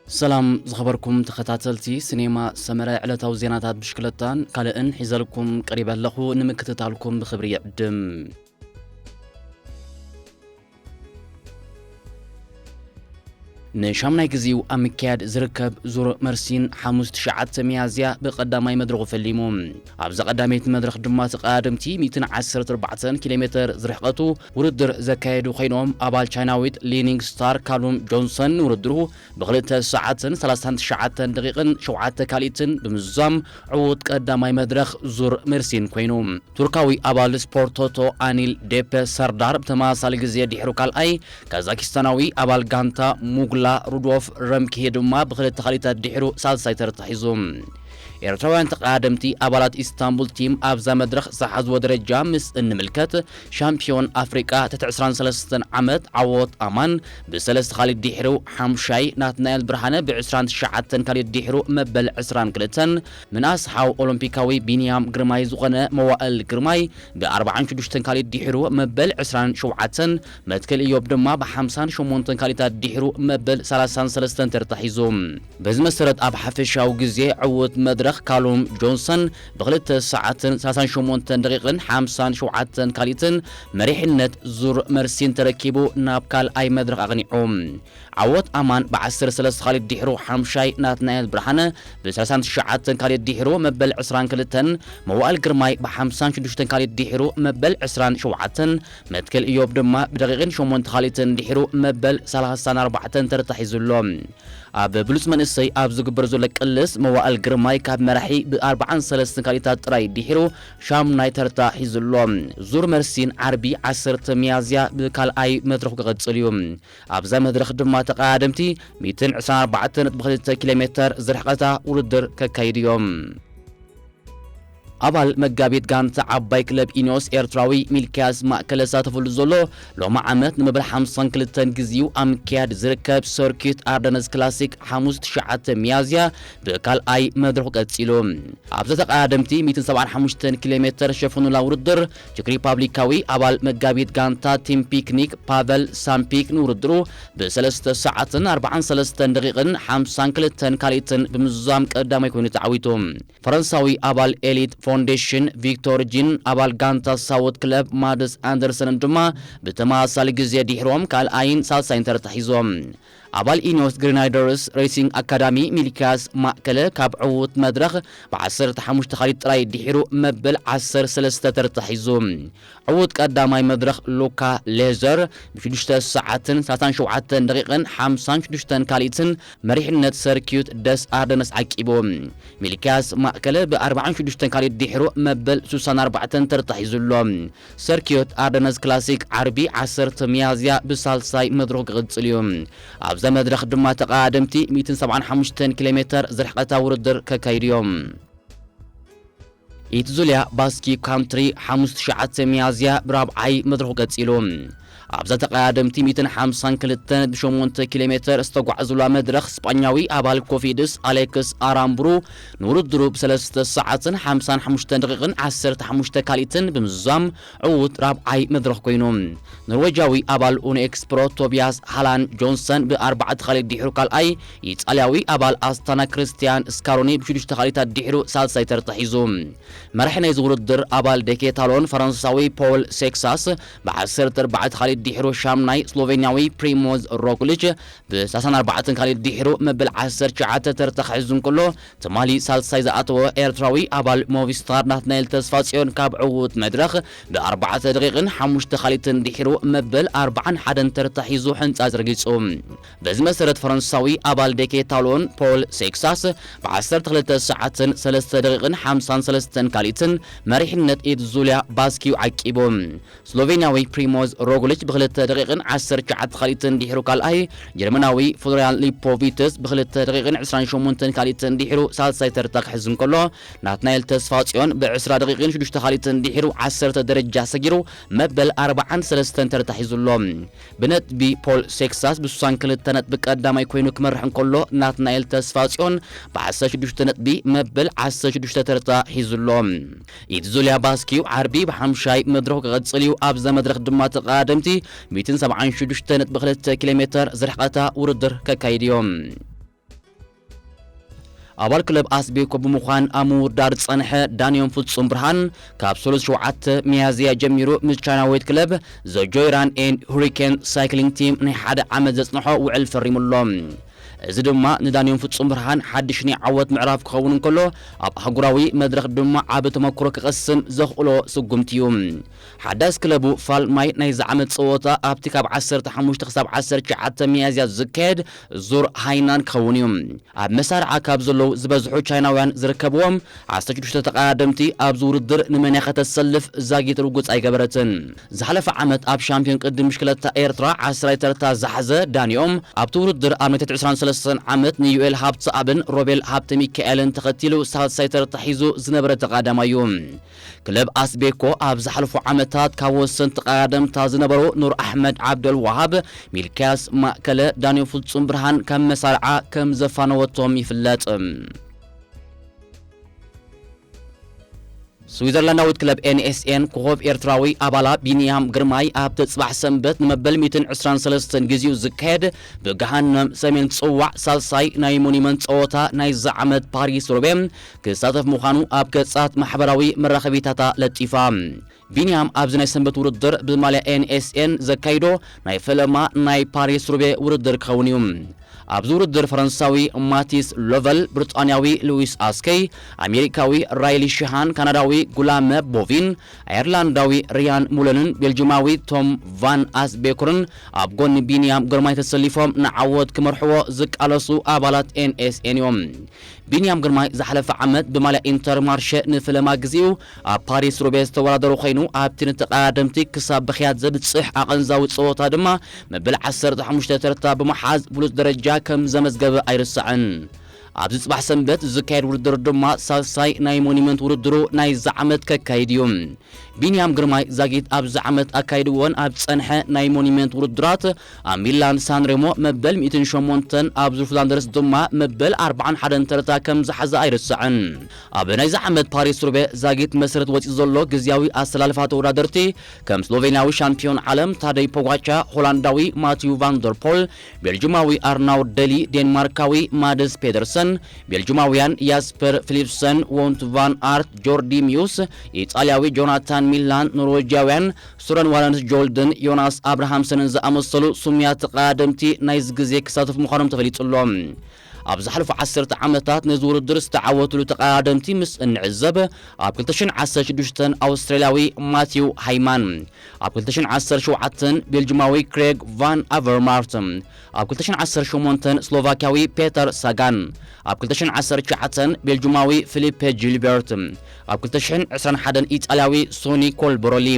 ሰላም ዝኸበርኩም ተኸታተልቲ ሲኔማ ሰመረ፣ ዕለታዊ ዜናታት ብሽክለታን ካልእን ሒዘልኩም ቀሪበ ኣለኹ። ንምክትታልኩም ብኽብሪ ይዕድም። ንሻምናይ ግዜኡ ኣብ ምክያድ ዝርከብ ዙር መርሲን ሓሙስ ትሽዓተ ሚያዝያ ብቐዳማይ መድረኹ ፈሊሙ። ኣብዛ ቀዳመይቲ መድረኽ ድማ ተቐዳደምቲ ሚእትን ዓሰርተ ኣርባዕተን ኪሎ ሜተር ዝርሕቐቱ ውድድር ዘካየዱ ኮይኖም፣ ኣባል ቻይናዊት ሊኒንግ ስታር ካሉም ጆንሰን ንውድድሩ ብኽልተ ሰዓትን ሰላሳን ትሽዓተን ደቂቕን ሸውዓተ ካልኢትን ብምዝዛም ዕዉት ቀዳማይ መድረኽ ዙር መርሲን ኮይኑ። ቱርካዊ ኣባል ስፖርት ቶቶ ኣኒል ዴፐ ሰርዳር ብተመሳሳሊ ግዜ ድሕሩ ካልኣይ፣ ካዛኪስታናዊ ኣባል ጋንታ ሙግላ ሩዶፍ ረምኪሄ ድማ ብኽልተ ካልኢታት ድሕሩ ሳልሳይ ተርታ ሒዙ። ኤርትራውያን ተቐዳደምቲ ኣባላት ኢስታንቡል ቲም ኣብዛ መድረኽ ዝሓዝዎ ደረጃ ምስ እንምልከት፣ ሻምፒዮን ኣፍሪቃ ትሕቲ ዕስራን ሰለስተን ዓመት ዓወት ኣማን ብሰለስተ ካልኢት ድሕሩ ሓምሻይ፣ ናትናኤል ብርሃነ ብዕስራን ትሽዓተን ካልኢት ድሕሩ መበል ዕስራን ክልተን፣ ምንኣስ ሓው ኦሎምፒካዊ ቢንያም ግርማይ ዝኾነ መዋእል ግርማይ ብኣርባዓን ሽዱሽተን ካልኢት ድሕሩ መበል ዕስራን ሸውዓተን፣ መትከል ኢዮብ ድማ ብሓምሳን ሸሞንተን ካልኢታት ድሕሩ መበል ሰላሳን ሰለስተን ተርታ ሒዙ። በዚ መሰረት ኣብ ሓፈሻዊ ግዜ ዕዉት መድረኽ ካሉም ጆንሰን ብኽልተ ሰዓትን ሰላሳን ሸሞንተን ደቂቕን ሓምሳን ሸውዓተን ካልኢትን መሪሕነት ዙር መርሲን ተረኪቡ ናብ ካልኣይ መድረኽ ኣቕኒዑ። ዓወት ኣማን ብዓሰርተ ሰለስተ ካልኢት ድሕሩ ሓምሻይ፣ ናትናኤል ብርሃነ ብሰላሳን ትሽዓተን ካልኢት ድሕሩ መበል ዕስራን ክልተን፣ መዋእል ግርማይ ብሓምሳን ሽዱሽተን ካልኢት ድሕሩ መበል ዕስራን ሸውዓተን፣ መትከል ኢዮብ ድማ ብደቂቕን ሸሞንተ ካልኢትን ድሕሩ መበል ሰላሳን ኣርባዕተን ተርታ ሒዙ ኣሎ። ኣብ ብሉጽ መንእሰይ ኣብ ዝግበር ዘሎ ቅልስ፣ መዋእል ግርማይ ካብ መራሒ ብኣርባዓን ሰለስተን ካልኢታት ጥራይ ድሕሩ ሻምናይ ተርታ ሒዙ ኣሎ። ዙር መርሲን ዓርቢ ዓሰርተ ሚያዝያ ብካልኣይ መድረኹ ክቕጽል እዩ። ኣብዛ መድረኽ ድማ ተቐዳደምቲ ሚእትን ዕስራን ኣርባዕተን ነጥቢ ክልተ ኪሎ ሜተር ዝርሕቐታ ውድድር ከካይዱ እዮም። ኣባል መጋቢት ጋንታ ዓባይ ክለብ ኢኒዮስ ኤርትራዊ ሚልክያስ ማእከለ ዝሳተፈሉ ዘሎ ሎሚ ዓመት ንመበል ሓምሳን ክልተን ግዜኡ ኣብ ምክያድ ዝርከብ ሰርኪት ኣርደነስ ክላሲክ ሓሙስ ትሽዓተ ሚያዝያ ብካልኣይ መድረኹ ቀጺሉ። ኣብዛ ተቐዳደምቲ ሚእትን ሰብዓን ሓሙሽተን ኪሎ ሜተር ሸፈኑላ ውድድር፣ ቼክ ሪፓብሊካዊ ኣባል መጋቢት ጋንታ ቲም ፒክኒክ ፓቨል ሳምፒክ ንውድድሩ ብሰለስተ ሰዓትን ኣርባዓን ሰለስተን ደቂቕን ሓምሳን ክልተን ካልኢትን ብምዝዛም ቀዳማይ ኮይኑ ተዓዊቱ። ፈረንሳዊ ኣባል ኤሊት ፎንዴሽን ቪክቶር ጂን ኣባል ጋንታ ሳውት ክለብ ማድስ ኣንደርሰንን ድማ ብተመሳሳሊ ግዜ ድሕሮም ካልኣይን ሳልሳይን ተርታ ሒዞም። ኣባል ኢኒዮስ ግሪናይደርስ ሬሲንግ ኣካዳሚ ሚልክያስ ማእከለ ካብ ዕዉት መድረኽ ብዓሰርተ ሓሙሽተ ካልኢት ጥራይ ድሒሩ መበል ዓሰርተ ሰለስተ ተርታ ሒዙ። ዕዉት ቀዳማይ መድረኽ ሉካ ሌዘር ብሽዱሽተ ሰዓትን ሰላሳን ሸውዓተን ደቂቕን ሓምሳን ሽዱሽተን ካልኢትን መሪሕነት ሰርኪዩት ደስ ኣርደነስ ዓቂቡ። ሚልክያስ ማእከለ ብኣርባዓን ሽዱሽተን ካልኢት ድሒሩ መበል ሱሳን ኣርባዕተን ተርታ ሒዙ ኣሎ። ሰርኪዮት ኣርደነስ ክላሲክ ዓርቢ ዓሰርተ ሚያዝያ ብሳልሳይ መድረኹ ክቕጽል እዩ። ኣብዛ መድረኽ ድማ ተቐዳደምቲ ሚእትን ሰብዓን ሓሙሽተን ኪሎ ሜተር ዝርሕቐታ ውድድር ከካይዱ እዮም። ኢትዙልያ ባስኪ ካንትሪ ሓሙስ ትሽዓተ ሚያዝያ ብራብዓይ መድረኹ ቀጺሉ። ኣብዛ ተቐዳደምቲ ሚእትን ሓምሳን ክልተን ነጥቢ ሸሞንተ ኪሎ ሜተር ዝተጓዕዙላ መድረኽ፣ ስጳኛዊ ኣባል ኮፊድስ ኣሌክስ ኣራምብሩ ንውድድሩ ብሰለስተ ሰዓትን ሓምሳን ሓሙሽተን ደቂቕን ዓሰርተ ሓሙሽተ ካልኢትን ብምዝዛም ዕዉት ራብዓይ መድረኽ ኮይኑ። ኖርዌጃዊ ኣባል ኡኖ ኤክስፕሮ ቶቢያስ ሃላን ጆንሰን ብኣርባዕተ ካልኢት ድሒሩ ካልኣይ፣ ኢጣልያዊ ኣባል ኣስታና ክርስቲያን ስካሮኒ ብሽዱሽተ ካልኢታት ድሒሩ ሳልሳይ ተርታ ሒዙ። መራሒ ናይዚ ውድድር ኣባል ደኬታሎን ፈረንሳዊ ፖል ሴክሳስ ብዓሰርተ ኣርባዕተ ካልኢት ድሒሩ ሻምናይ፣ ስሎቬንያዊ ፕሪሞዝ ሮግሊች ብሰላሳን ኣርባዕተን ካልኢት ድሒሩ መበል ዓሰርተ ትሽዓተ ተርታ ክሕዝ እንከሎ፣ ትማሊ ሳልሳይ ዝኣተወ ኤርትራዊ ኣባል ሞቪስታር ናትናኤል ተስፋጽዮን ካብ ዕዉት መድረኽ ብኣርባዕተ ደቂቕን ሓሙሽተ ካልኢትን ድሒሩ መበል ኣርባዓን ሓደን ተርታ ሒዙ ሕንጻጽ ረጊጹ። በዚ መሰረት ፈረንሳዊ ኣባል ደኬታሎን ፖል ሴክሳስ ብዓሰርተ ክልተ ሰዓትን ሰለስተ ደቂቕን ሓምሳን ሰለስተን ካልኢትን መሪሕነት ኢትዙልያ ባስኪዩ ዓቂቡ። ስሎቬንያዊ ፕሪሞዝ ሮግሊች ብክልተ ደቂቕን ዓሰርተ ትሽዓተ ካልኢትን ድሒሩ ካልኣይ፣ ጀርመናዊ ፍሎሪያን ሊፖቪትስ ብክልተ ደቂቕን ዕስራን ሸሞንተን ካልኢትን ድሒሩ ሳልሳይ ተርታ ክሕዝ እንከሎ፣ ናትናኤል ተስፋጽዮን ብዕስራ ደቂቕን ሽዱሽተ ካልኢትን ድሒሩ ዓሰርተ ደረጃ ሰጊሩ መበል ኣርባዓን ሰለስተን ተርታ ሒዙ ኣሎ። ብነጥቢ ፖል ሴክሳስ ብሱሳን ክልተ ነጥቢ ቀዳማይ ኮይኑ ክመርሕ እንከሎ፣ ናትናኤል ተስፋጽዮን ብዓሰርተ ሽዱሽተ ነጥቢ መበል ዓሰርተ ሽዱሽተ ተርታ ሒዙ ኣሎ። ኢትዙልያ ባስኪዩ ዓርቢ ብሓምሻይ መድረኹ ክቕጽል እዩ። ኣብዛ መድረኽ ድማ ተቐዳደምቲ ሚእትን ሰብዓን ሽዱሽተ ነጥቢ ክልተ ኪሎ ሜተር ዝርሕቐታ ውድድር ከካይድ እዮም። ኣባል ክለብ ኣስቤኮ ብምዃን ኣብ ምውዳር ዝጸንሐ ዳንዮም ፍጹም ብርሃን፣ ካብ ሰሉስ ሸውዓተ ሚያዝያ ጀሚሩ ምስ ቻይናዊት ክለብ ዘጆይራን ኤንድ ሁሪኬን ሳይክሊንግ ቲም ናይ ሓደ ዓመት ዘጽንሖ ውዕል ፈሪሙ ኣሎ። እዚ ድማ ንዳንዮም ፍጹም ብርሃን ሓድሽ ናይ ዓወት ምዕራፍ ክኸውን እንከሎ፣ ኣብ ኣህጉራዊ መድረኽ ድማ ዓቢ ተመክሮ ክቐስም ዘኽእሎ ስጉምቲ እዩ። ሓዳስ ክለቡ ፋልማይ ናይዚ ዓመት ጸወታ ኣብቲ ካብ ዓሰርተ ሓሙሽተ ክሳብ ዓሰርተ ትሽዓተ ሚያዝያ ዝካየድ ዙር ሃይናን ክኸውን እዩ። ኣብ መሳርዓ ካብ ዘለዉ ዝበዝሑ ቻይናውያን ዝርከብዎም ዓሰርተ ሽዱሽተ ተቐዳደምቲ ኣብዚ ውድድር ንመን እያ ከተሰልፍ ዛጊት ርጉጽ ኣይገበረትን። ዝሓለፈ ዓመት ኣብ ሻምፒዮን ቅድድም ብሽክለታ ኤርትራ ዓስራይ ተርታ ዝሓዘ ዳንዮም ኣብቲ ውድድር ኣብ ናይ ትሕቲ ዕስራን ሰለስተን ዓመት ንዩኤል ሃብተኣብን ሮቤል ሃብተ ሚካኤልን ተኸቲሉ ሳልሳይ ተርታ ሒዙ ዝነበረ ተቐዳዳማይ እዩ። ክለብ ኣስቤኮ ኣብ ዝሓለፉ ዓመታት ካብ ወሰንቲ ተቐዳደምታ ዝነበሩ ኑር ኣሕመድ ዓብደልዋሃብ፣ ሚልክያስ ማእከለ፣ ዳንዮ ፍጹም ብርሃን ካብ መሳርዓ ከም ዘፋነወቶም ይፍለጥ። ስዊዘርላንዳዊት ክለብ ኤንኤስኤን ኮኾብ ኤርትራዊ ኣባላ ቢንያም ግርማይ ኣብቲ ጽባሕ ሰንበት ንመበል ሚእትን ዕስራን ሰለስተን ግዜኡ ዝካየድ ብገሃነም ሰሜን ዝጽዋዕ ሳልሳይ ናይ ሞኒመንት ጸወታ ናይዚ ዓመት ፓሪስ ሩቤ ክሳተፍ ምዃኑ ኣብ ገጻት ማሕበራዊ መራኸቢታታ ለጢፋ። ቢንያም ኣብዚ ናይ ሰንበት ውድድር ብማልያ ኤንኤስኤን ዘካይዶ ናይ ፈለማ ናይ ፓሪስ ሩቤ ውድድር ክኸውን እዩ። ኣብዚ ውድድር ፈረንሳዊ ማቲስ ሎቨል፣ ብሪጣንያዊ ሉዊስ ኣስከይ፣ ኣሜሪካዊ ራይሊ ሽሃን፣ ካናዳዊ ጉላመ ቦቪን፣ ኣየርላንዳዊ ሪያን ሙለንን ቤልጅማዊ ቶም ቫን ኣስቤኩርን ኣብ ጎኒ ቢንያም ግርማይ ተሰሊፎም ንዓወት ክመርሕዎ ዝቃለሱ ኣባላት ኤንኤስኤን እዮም። ቢንያም ግርማይ ዝሓለፈ ዓመት ብማልያ ኢንተር ማርሸ ንፈለማ ግዜኡ ኣብ ፓሪስ ሩቤ ዝተወዳደሩ ኮይኑ፣ ኣብቲ ንተቐዳደምቲ ክሳብ ብኽያት ዘብጽሕ ኣቐንዛዊ ጸወታ ድማ መበል ዓሰርተ ሓሙሽተ ተርታ ብምሓዝ ብሉጽ ደረጃ ከም ዘመዝገበ ኣይርሳዕን። ኣብዚ ጽባሕ ሰንበት ዝካየድ ውድድር ድማ ሳልሳይ ናይ ሞኒመንት ውድድሩ ናይዚ ዓመት ከካይድ እዩ። ቢንያም ግርማይ ዛጊት ኣብዚ ዓመት ኣካይድዎን ኣብ ዝጸንሐ ናይ ሞኒመንት ውድድራት ኣብ ሚላን ሳንሬሞ መበል ሚእትን ሸሞንተን ኣብ ዙር ፍላንደርስ ድማ መበል ኣርባዓን ሓደን ተርታ ከም ዝሓዘ ኣይርሳዕን። ኣብ ናይዚ ዓመት ፓሪስ ሩቤ ዛጊት መሰረት ወጺኡ ዘሎ ግዝያዊ ኣሰላልፋ ተወዳደርቲ ከም ስሎቬንያዊ ሻምፒዮን ዓለም ታደይ ፖጋቻ፣ ሆላንዳዊ ማቲዩ ቫንደርፖል፣ ቤልጅማዊ ኣርናውድ ደሊ፣ ዴንማርካዊ ማድስ ፔደርሰን፣ ቤልጅማውያን ያስፐር ፊሊፕሰን፣ ዎንት ቫን ኣርት፣ ጆርዲ ሚዩስ፣ ኢጣልያዊ ጆናታን ሚላን፣ ኖርዌጃውያን ሱረን ዋለንስ ጆልድን ዮናስ ኣብርሃምሰንን ዝኣመሰሉ ስሙያት ተቐዳደምቲ ናይዚ ግዜ ክሳተፉ ምዃኖም ተፈሊጡ ኣሎ። ኣብ ዝሓለፉ ዓሰርተ ዓመታት ነዚ ውድድር ዝተዓወትሉ ተቐዳደምቲ ምስ እንዕዘብ፣ ኣብ ክልተ ሽሕን ዓሰርተ ሽዱሽተን ኣውስትራልያዊ ማቲው ሃይማን፣ ኣብ ክልተ ሽሕን ዓሰርተ ሸውዓተን ቤልጅማዊ ክሬግ ቫን ኣቨርማርት፣ ኣብ ክልተ ሽሕን ዓሰርተ ሸሞንተን ስሎቫክያዊ ፔተር ሳጋን፣ ኣብ ክልተ ሽሕን ዓሰርተ ትሽዓተን ቤልጅማዊ ፊሊፔ ጂልበርት፣ ኣብ ክልተ ሽሕን ዕስራን ሓደን ኢጣልያዊ ሶኒ ኮልበሮሊ፣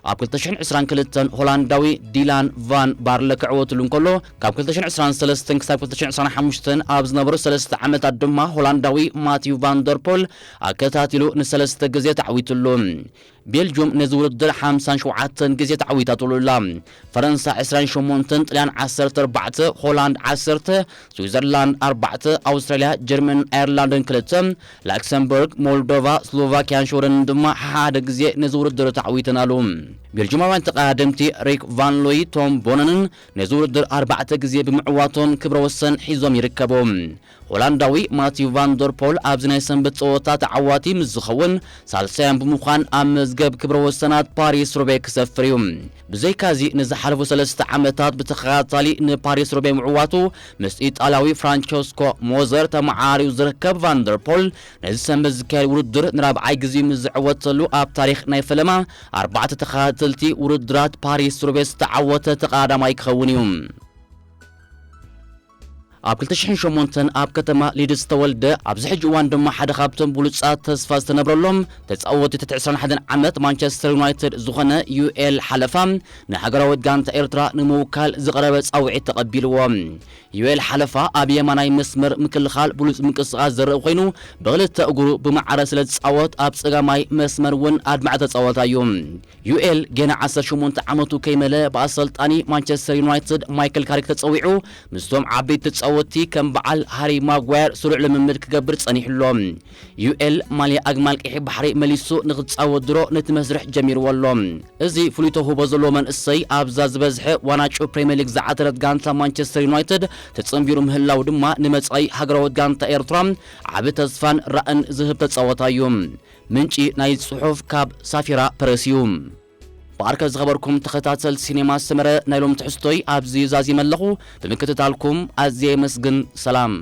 ኣብ ክልተ ሽሕን ዕስራን ክልተን ሆላንዳዊ ዲላን ቫን ባርለ ክዕወትሉ እንከሎ፣ ካብ ክልተ ሽሕን ዕስራን ሰለስተን ክሳብ ክልተ ሽሕን ዕስራን ሓሙሽተን ኣብ ዝነበሩ ሰለስተ ዓመታት ድማ ሆላንዳዊ ማቲው ቫንደርፖል ኣከታቲሉ ንሰለስተ ግዜ ተዓዊትሉ። ቤልጁም ነዚ ውድድር ሓምሳን ሸውዓተን ግዜ ተዓዊታትሉ ኣላ። ፈረንሳ ዕስራን ሸሞንተን፣ ጥልያን ዓሰርተ ኣርባዕተ፣ ሆላንድ ዓሰርተ፣ ስዊዘርላንድ ኣርባዕተ፣ ኣውስትራልያ፣ ጀርመን ኣየርላንድን ክልተ፣ ላክሰምበርግ፣ ሞልዶቫ፣ ስሎቫኪያን ሽወደንን ድማ ሓደ ግዜ ነዚ ውድድር ተዓዊተናሉ። ቤልጁማውያን ተቐዳደምቲ ሪክ ቫን ሎይ፣ ቶም ቦነንን ነዚ ውድድር ኣርባዕተ ግዜ ብምዕዋቶም ክብረ ወሰን ሒዞም ይርከቡ። ሆላንዳዊ ማቲው ቫን ደር ፖል ኣብዚ ናይ ሰንበት ጸወታ ተዓዋቲ ምስ ዝኸውን፣ ሳልሳያን ብምዃን ኣብ መዝገብ ክብረ ወሰናት ፓሪስ ሩቤ ክሰፍር እዩ። ብዘይካዚ፣ ንዝሓለፉ ሰለስተ ዓመታት ብተኸታታሊ ንፓሪስ ሩቤ ምዕዋቱ፣ ምስ ኢጣልያዊ ፍራንቸስኮ ሞዘር ተመዓራርዩ ዝርከብ ቫን ደር ፖል፣ ነዚ ሰንበት ዝካየድ ውድድር ንራብዓይ ግዜ ምስ ዝዕወተሉ፣ ኣብ ታሪኽ ናይ ፈለማ ኣርባዕተ ተኸታተልቲ ውድድራት ፓሪስ ሩቤ ዝተዓወተ ተቐዳዳማይ ክኸውን እዩ። ኣብ ክልተ ሽሕን ሸሞንተን ኣብ ከተማ ሊድስ ዝተወልደ፣ ኣብዚ ሕጂ እዋን ድማ ሓደ ካብቶም ብሉጻት ተስፋ ዝተነብረሎም ተጻወቲ ትሕቲ ዕስራን ሓደን ዓመት ማንቸስተር ዩናይትድ ዝኾነ ዩኤል ሓለፋ፣ ንሃገራዊት ጋንታ ኤርትራ ንምውካል ዝቐረበ ጻውዒት ተቐቢልዎ። ዩኤል ሓለፋ ኣብ የማናይ መስመር ምክልኻል ብሉጽ ምንቅስቓስ ዘርኢ ኮይኑ፣ ብኽልተ እግሩ ብማዕረ ስለ ዝጻወት ኣብ ጸጋማይ መስመር እውን ኣድማዒ ተጻዋታይ እዩ። ዩኤል ገና ዓሰርተ ሸሞንተ ዓመቱ ከይመለ ብኣሰልጣኒ ማንቸስተር ዩናይትድ ማይክል ካሪክ ተጸዊዑ ምስቶም ዓበይቲ ተጻወ ተጻወትቲ ከም በዓል ሃሪ ማጓየር ስሩዕ ልምምድ ክገብር ጸኒሑ ኣሎ። ዩኤል ማልያ ኣግማል ቀይሕ ባሕሪ መሊሱ ንኽጻወት ድሮ ነቲ መስርሕ ጀሚርዎ ኣሎ። እዚ ፍሉይ ተውህቦ ዘለዎ መንእሰይ ኣብዛ ዝበዝሐ ዋናጩ ፕሪምየር ሊግ ዝዓተረት ጋንታ ማንቸስተር ዩናይትድ ተጸንቢሩ ምህላው ድማ ንመጻኢ ሃገራዊት ጋንታ ኤርትራ ዓቢ ተስፋን ራእን ዝህብ ተጻወታይ እዩ። ምንጪ ናይ ጽሑፍ ካብ ሳፊራ ፕረስ እዩ። ብኣርከ ዝኸበርኩም ተኸታተልቲ ሲኔማ ሰመረ ናይ ሎም ትሕዝቶይ ኣብዚ ዛዚመ ኣለኹ። ብምክትታልኩም ኣዝየ የመስግን። ሰላም።